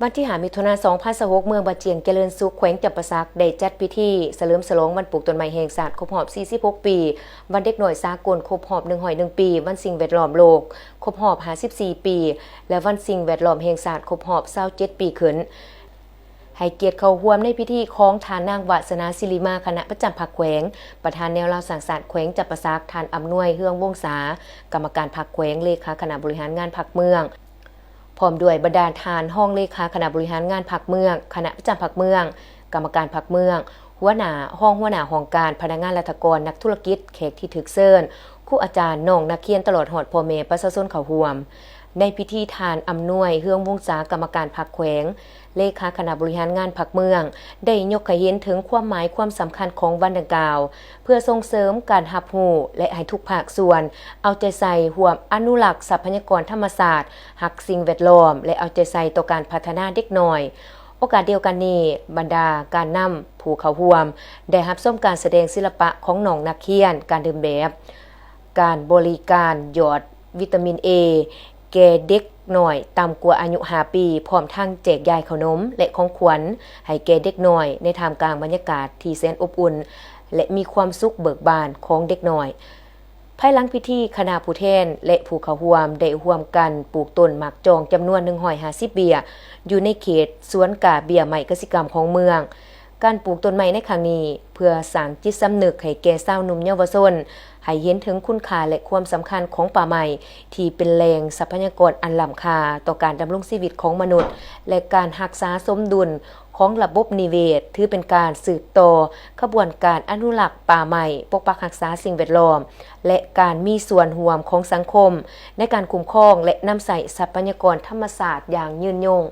ວັນທີຫ້າ ມິຖຸນາ ສອງພັນຊາວຫົກ ເມືອງບາຈຽງຈະເລີນສຸກ ແຂວງຈຳປາສັກ ໄດ້ຈັດພິທີສະເຫຼີມສະຫຼອງວັນປູກຕົ້ນໄມ້ແຫ່ງຊາດຄົບຮອບ ສີ່ສິບຫົກ ປີ, ວັນເດັກນ້ອຍສາກົນຄົບຮອບ ໜຶ່ງຮ້ອຍໜຶ່ງ ປີ, ວັນສິ່ງແວດລ້ອມໂລກຄົບຮອບ ຫ້າສິບສີ່ ປີ ແລະ ວັນສິ່ງແວດລ້ອມແຫ່ງຊາດຄົບຮອບ ຊາວເຈັດ ປີຂຶ້ນ. ໃຫ້ກຽດເຂົ້າຮ່ວມໃນພິທີຂອງທ່ານນາງ ວາສະນາ ສິລິມາ ຄະນະປະຈຳພັກແຂວງ, ປະທານແນວລາວສ້າງຊາດແຂວງຈຳປາສັກ, ທ່ານ ອຳນວຍ ເຮືອງວົງສາ ກຳມະການພັກແຂວງ, ເລຂາຄະນະບໍລິຫານງານພັກເມືອງ ພ້ອມດ້ວຍບັນດາທ່ານຮອງເລຂາຄະນະບໍລິຫານງານພັກເມືອງ, ຄະນະປະຈຳພັກເມືອງ, ກຳມະການພັກເມືອງ, ຫົວໜ້າ, ຮອງຫົວໜ້າຫ້ອງການ, ພະນັກງານລັດຖະກອນ, ນັກທຸລະກິດ, ແຂກທີ່ຖືກເຊີນ, ຄູອາຈານ, ນ້ອງນັກຮຽນ, ຕະຫຼອດຮອດພໍ່ແມ່ປະຊາຊົນເຂົ້າຮ່ວມ. ໃນພິທີ, ທ່ານ ອຳນວຍ ເຮືອງວົງສາ ກຳມະການພັກແຂວງ, ເລຂາຄະນະບໍລິຫານງານພັກເມືອງ ໄດ້ຍົກໃຫ້ເຫັນເຖິງຄວາມໝາຍຄວາມສຳຄັນຂອງວັນດັ່ງກ່າວ ເພື່ອສົ່ງເສີມການຮັບຮູ້ ແລະ ໃຫ້ທຸກພາກສ່ວນເອົາໃຈໃສ່ຮ່ວມອະນຸລັກຊັບພະຍາກອນທຳມະຊາດ, ຮັກສິ່ງແວດລ້ອມ ແລະ ເອົາໃຈໃສ່ຕໍ່ການພັດທະນາເດັກນ້ອຍ. ໂອກາດດຽວກັນນີ້, ບັນດາການນຳຜູ້ເຂົ້າຮ່ວມໄດ້ຮັບຊົມການສະແດງສິລະປະຂອງນ້ອງນັກຮຽນ, ການເດີນແບບ, ການບໍລິການຢອດວິຕາມິນເອ ແກ່ເດັກນ້ອຍຕ່ຳກວ່າອາຍຸຫ້າປີ, ພ້ອມທັງແຈກຢາຍເຂົ້າໜົມ ແລະ ຂອງຂວັນໃຫ້ແກ່ເດັກນ້ອຍ ໃນທ່າມກາງບັນຍາກາດທີ່ແສນອົບອຸ່ນ ແລະ ມີຄວາມສຸກເບີກບານຂອງເດັກນ້ອຍ. ພາຍຫຼັງພິທີ, ຄະນະຜູ້ແທນ ແລະ ຜູ້ເຂົ້າຮ່ວມໄດ້ຮ່ວມກັນປູກຕົ້ນໝາກຈອງຈຳນວນ ໜຶ່ງຮ້ອຍຫ້າສິບ ເບ້ຍ ຢູ່ໃນເຂດສວນກ້າເບ້ຍໄມ້ກະສິກຳຂອງເມືອງ. ການປູກຕົ້ນໄມ້ໃນຄັ້ງນີ້ ເພື່ອສ້າງຈິດສຳນຶກໃຫ້ແກ່ຊາວໜຸ່ມເຍົາວະຊົນ ໃຫ້ເຫັນເຖິງຄຸນຄ່າ ແລະ ຄວາມສຳຄັນຂອງປ່າໄມ້ ທີ່ເປັນແຫຼ່ງຊັບພະຍາກອນອັນລ້ຳຄ່າຕໍ່ການດຳລົງຊີວິດຂອງມະນຸດ ແລະ ການຮັກສາສົມດຸນຂອງລະບົບນິເວດ, ຖືເປັນການສືບຕໍ່ຂະບວນການອະນຸລັກປ່າໄມ້, ປົກປັກຮັກສາສິ່ງແວດລ້ອມ ແລະ ການມີສ່ວນຮ່ວມຂອງສັງຄົມໃນການຄຸ້ມຄອງ ແລະ ນຳໃຊ້ຊັບພະຍາກອນທຳມະຊາດຢ່າງຍືນຍົງ.